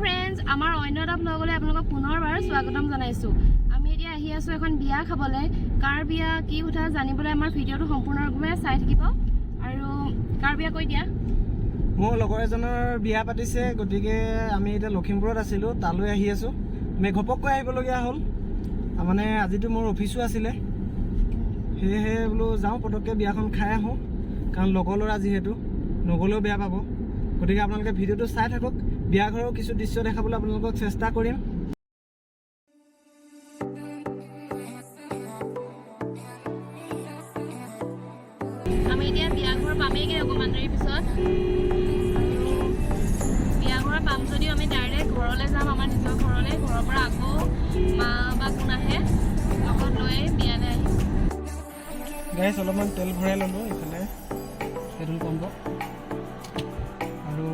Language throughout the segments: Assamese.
ফ্ৰেণ্ডছ, আমাৰ অন্য এটা ব্লগলৈ আপোনালোকক পুনৰবাৰ স্বাগতম জনাইছোঁ। আমি এতিয়া আহি আছোঁ এখন বিয়া খাবলৈ। কাৰ বিয়া, কি কথা জানিবলৈ আমাৰ ভিডিঅ'টো সম্পূৰ্ণৰূপে চাই থাকিব। আৰু কাৰ বিয়া কৈ দিয়া। মোৰ লগৰ এজনৰ বিয়া পাতিছে, গতিকে আমি এতিয়া লখিমপুৰত আছিলোঁ, তালৈ আহি আছোঁ। আমি ঘপককৈ আহিবলগীয়া হ'ল, তাৰমানে আজিতো মোৰ অফিচো আছিলে, সেয়েহে বোলো যাওঁ পটককৈ বিয়াখন খাই আহোঁ, কাৰণ লগৰ ল'ৰা যিহেতু নগ'লেও বেয়া পাব। গতিকে আপোনালোকে ভিডিঅ'টো চাই থাকক, বিয়া ঘৰৰ কিছু দৃশ্য দেখাবলৈ আপোনালোকক চেষ্টা কৰিম। আমি এতিয়া বিয়া ঘৰ পামেইগৈ অকণমান দেৰিৰ পিছত। বিয়া ঘৰ পাম যদিও আমি ডাইৰেক্ট ঘৰলৈ যাম, আমাৰ নিজৰ ঘৰলৈ। ঘৰৰ পৰা আকৌ মা বা কোন আহে লগত লৈ বিয়ালৈ আহিম। গাইছ, অলপমান তেল ভৰাই ল'লোঁ এইফালে পেট্ৰল পাম্পত। আৰু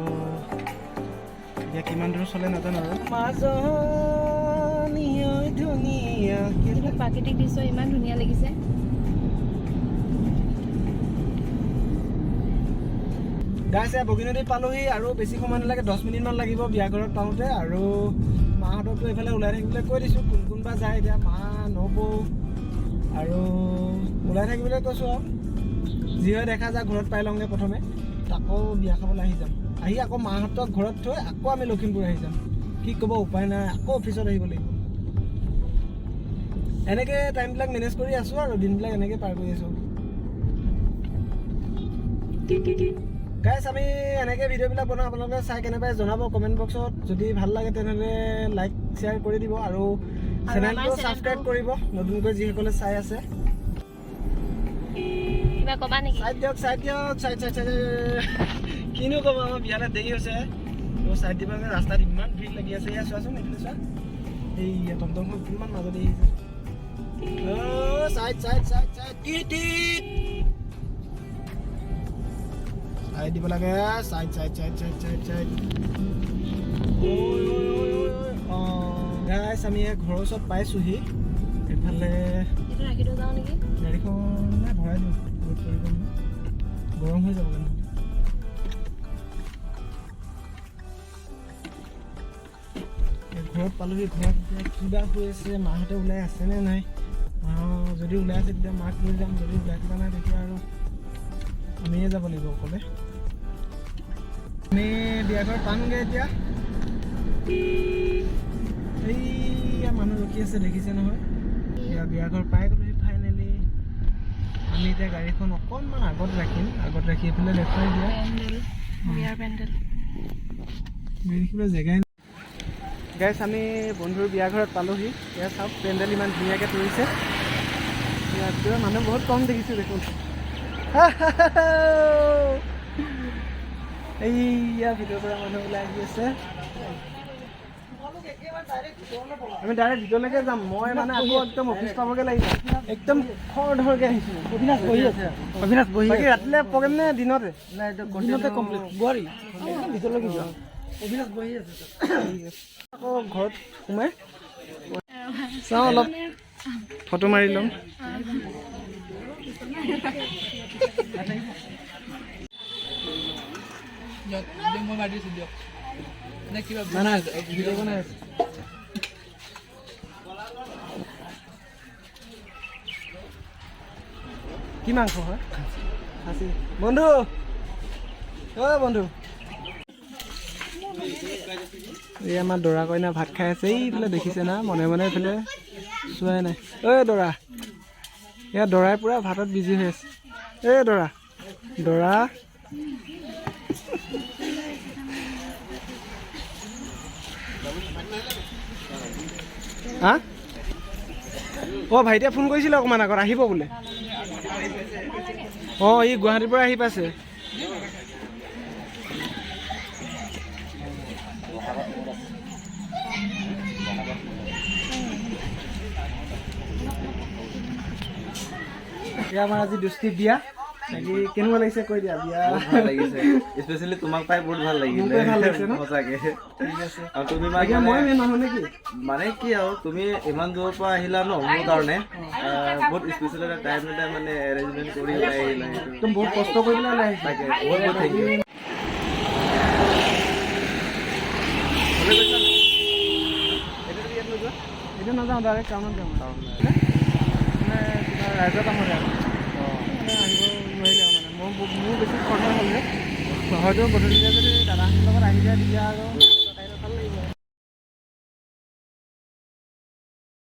এতিয়া কিমান দূৰ চলে নাজানো। আৰু মাজনী ঐ ধুনীয়া। এইটো প্ৰাকৃতিক দৃশ্য ইমান ধুনীয়া লাগিছে। গাইছ, এয়া বগীনদী পালোহি আৰু বেছি সময় নালাগে, 10 মিনিটমান লাগিব বিয়া ঘৰত পাওঁতে। আৰু মাহঁতকতো এইফালে ওলাই থাকিবলৈ কৈ দিছোঁ, কোন কোনবা যায় এতিয়া, মা, নবৌ আৰু ওলাই থাকিবলৈ কৈছোঁ। আৰু যি হয় দেখা যায়, ঘৰত পাই লওঁগৈ প্ৰথমে, আকৌ বিয়া খাবলৈ আহি যাম। আহি আকৌ মাহঁতক ঘৰত থৈ আকৌ আমি লখিমপুৰ আহি যাম। কি ক'ব, উপায় নাই, আকৌ অফিচত আহিব লাগিব। এনেকৈ টাইমবিলাক মেনেজ কৰি আছোঁ আৰু দিনবিলাক এনেকৈ পাৰ কৰি আছোঁ। গাইছ, আমি এনেকৈ ভিডিঅ'বিলাক বনাওঁ, আপোনালোকে চাই কেনেবাই জনাব কমেণ্ট বক্সত। যদি ভাল লাগে তেনেহ'লে লাইক, শ্বেয়াৰ কৰি দিব আৰু আমাৰ চেনেলটো চেনেলটো ছাবস্ক্ৰাইব কৰিব, নতুনকৈ যিসকলে চাই আছে। কিবা ক'বা নেকি? চাইড দিয়ক, চাইড দিয়ক, চাইড, চাইড, চাইড। কিনো ক'ব, আমাৰ বিয়ালৈ দেৰি হৈছে, তো চাইড দিব লাগে। ৰাস্তাত ইমান ভিৰ লাগি আছে। এয়া চোৱাচোন, এইফালে চোৱা, এই টমটমখন কিমান মাজত আহিছে। অ' চাইড, চাইড, চাইড, চাইড, টিট টিট, চাইড দিব লাগে। Side, side, side, side, side, side. ঐ ঐ ঐ ঐ ঐ। অঁ গাইছ, আমি এই ঘৰৰ ওচৰত পাইছোঁহি। এইফালে এইটো ৰাখি থৈ যাওঁ নেকি? গাড়ীখন নাই, ভৰাই দিওঁ, ৰ'দ পৰিব নহয়, গৰম হৈ যাবগৈ নহ'লে। এই ঘৰত পালোহি। ঘৰত এতিয়া কিবা হৈ আছে, মাহঁতে ওলাই আছেনে নাই। মা যদি ওলাই আছে তেতিয়া মাক লৈ যাম, যদি ওলাই থকা নাই তেতিয়া আৰু আমিয়ে যাব লাগিব অকলে। আমি বিয়া ঘৰ পামগৈ এতিয়া। এইয়া মানুহ ৰখি আছে, দেখিছে নহয়। এতিয়া বিয়া ঘৰ পাই গ'লোহি ফাইনেলি। আমি এতিয়া গাড়ীখন অকণমান আগত ৰাখিম, আগত ৰাখি এইফালে দেখুৱাই দিয়া। পেণ্ডেল, বিয়াৰ পেণ্ডেল। গাড়ী ৰাখিবলৈ জেগাই নাই। গাইছ, আমি বন্ধুৰ বিয়া ঘৰত পালোহি। এয়া চাওক, পেণ্ডেল ইমান ধুনীয়াকৈ তুলিছে। ইয়াত গৈ মানুহ বহুত কম দেখিছোঁ দেখোন। এইয়া ভিতৰৰ পৰা মানুহ ওলাই আহি আছে। আমি ডাইৰেক্ট ভিতৰলৈকে যাম। মই মানে আকৌ একদম অফিচ পাবগৈ লাগিব, একদম খৰ ধৰকৈ আহিছোঁ। অবিনাশ বহি আছে, অবিনাশ বহি। বাকী ৰাতিলৈ প্ৰগ্ৰেম নে দিনতে? দিনতে কমপ্লিট। বোৱাৰী ভিতৰলৈকে যোৱা, অবিনাশ বহি আছে। ঠিক আছে, আকৌ ঘৰত সোমাই চাওঁ, অলপ ফটো মাৰি ল'ম। মই মাৰি দিছোঁ দিয়ক নে কিবা। নাই নাই, ভিডিঅ' বনাই আছে। কি মাংস হয়? খাচী। বন্ধু, অ' বন্ধু, এই আমাৰ দৰা কইনা ভাত খাই আছে এইফালে, দেখিছে না? মনে মনে এইফালে চোৱাই নাই। ঐ দৰা, এয়া দৰাই পূৰা ভাতত বিজি হৈ আছে। এই দৰা, দৰা। হা, অ' ভাইটিয়ে ফোন কৰিছিলে অকণমান আগত, আহিব বোলে। অঁ, ই গুৱাহাটীৰ পৰা আহি পাইছে। এয়া আমাৰ আজি দুষ্টিৰ বিয়া। বাকী কেনেকুৱা লাগিছে কৈ দিয়া বিয়া। বহুত ভাল লাগিছে, স্পেচিয়েলি তোমাক পাই বহুত ভাল লাগিলে। মোক পাই ভাল লাগিছে ন? সঁচাকে। ঠিক আছে। আৰু তুমি বাকী মানে মই মেইন মানুহ নেকি? মানে কি আৰু, তুমি ইমান দূৰৰ পৰা আহিলা ন মোৰ কাৰণে, বহুত স্পেচিয়েল এটা টাইম এটা মানে এৰেঞ্জমেণ্ট কৰি ওলাই আহিলা সেইটো। একদম বহুত কষ্ট কৰি পেলাই ওলাই আহিছে। তাকে, বহুত বহুত thank U. নাযাওঁ, ডাইৰেক্ট টাউনত যাম। মানে কিবা ৰাইজৰ কামতে আৰু মানে আহিব নোৱাৰিলে আৰু মানে মোৰ বেছি খৰচা হ'ল যে। হয়তো গধূলিলৈ যদি দাদাহঁতৰ লগত আহি যায়, তেতিয়া আৰু